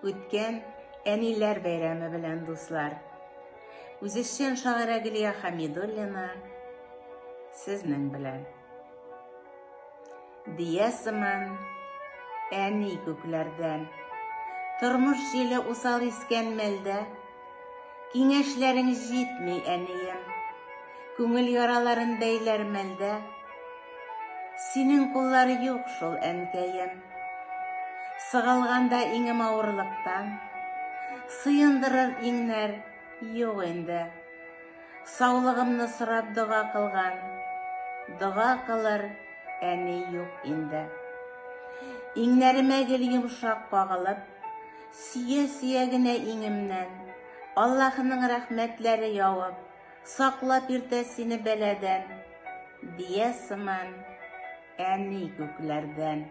Үткән Әниләр бәйрәме белән, дуслар! Үзешчән шагыйрә Гөлия Хәмидуллина сезнең белән. Дия сыман әни күкләрдән. Тормыш җиле усал искән мәлдә Киңәшләрең җитми, әнием. Күңел яраларын бәйләр мәлдә Синең куллар юк шул, әнкәем. Сыгылганда иңем авырлыктан, Сыендырыр иңнәр юк инде. Саулыгымны сорап дога кылган, Дога кылыр әни юк инде. Иңнәремә гел йомшак кагылып, Сөя-сөя генә иңемнән, Аллаһының рәхмәтләре явып, Саклап йөртә сине бәладән, Дия сыман әни күкләрдән.